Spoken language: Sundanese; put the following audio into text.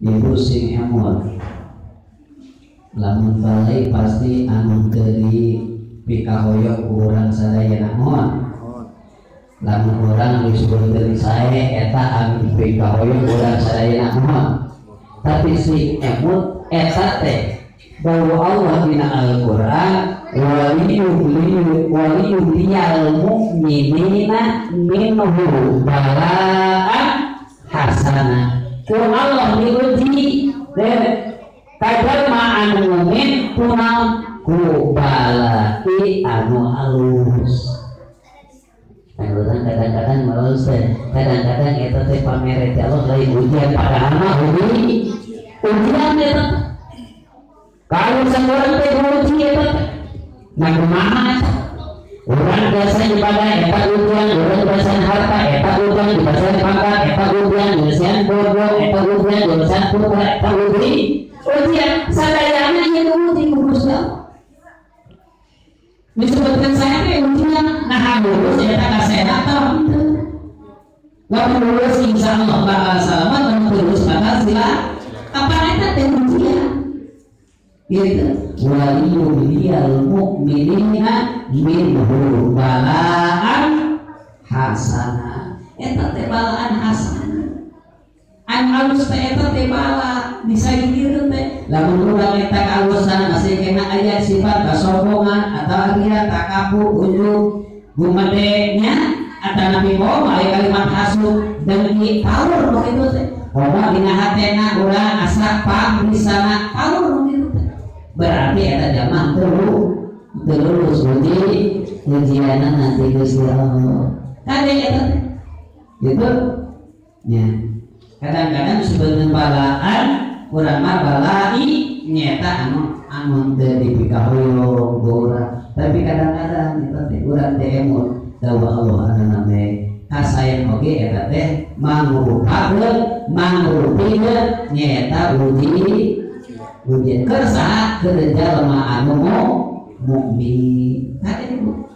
Ibu sing emot lamun balai pasti anu teu dipikahoyong ku urang sadayana moal. Lamun urang disebut teu sae eta anu dipikahoyong ku urang sadayana moal. Tapi sing emot eta teh bahwa Allah dina Al-Qur'an waliyubliyal mu'minina minhu balaan hasanah. Ku Allah diuji kajalma anu mukmin kunaon ku balai anu alus. Urang kadang-kadang malus teh, kadang-kadang eta teh pamere teh Allah lain ujian padahal mah ujian eta. Kalau seorang teh uji eta teh, nah kumaha eta? Urang biasa ibadah eta ujian, urang biasa harta eta ujian, biasa pangkat eta ujian, biasa bodoh eta ujian, biasa putra eta ujian. Ujian sadayana ieu uji ku Gusti Allah. Disebutkan saya teh ujian, nah lulus eta kasehatan henteu. Lamun lulus insyaallah bakal selamat, lamun lulus bakal sila. Apa eta teh ujian? Gitu. Waliyubliyal mu'minina minhu balaan hasanah. Eta teh balaan hasanah. Anu alus teh eta teh bala disayungkeun teh. Lamun urang eta kalusan masih kena aya sifat kasombongan atawa ria takabur ujub gumede nya atau nabi bohong aya kalimat hasud dengki taur nu kitu teh. Komo dina hatena urang asa pangrisana taur nu kitu teh. Berarti eta jalma teu lulus uji ujianna nanti Gusti Allah. Kade eta teh. Gitu nya. Kadang-kadang disebutkeun balaan urang mah balai nyeta anu anu teu dipikahoyong ku urang. Tapi kadang-kadang eta teh urang teh emut dawuh Allah anu teh kasayan oge eta teh mangrupakeun mangrupikeun nyeta uji ujian keur saha keur jalma anu mukmin. Kade ibu.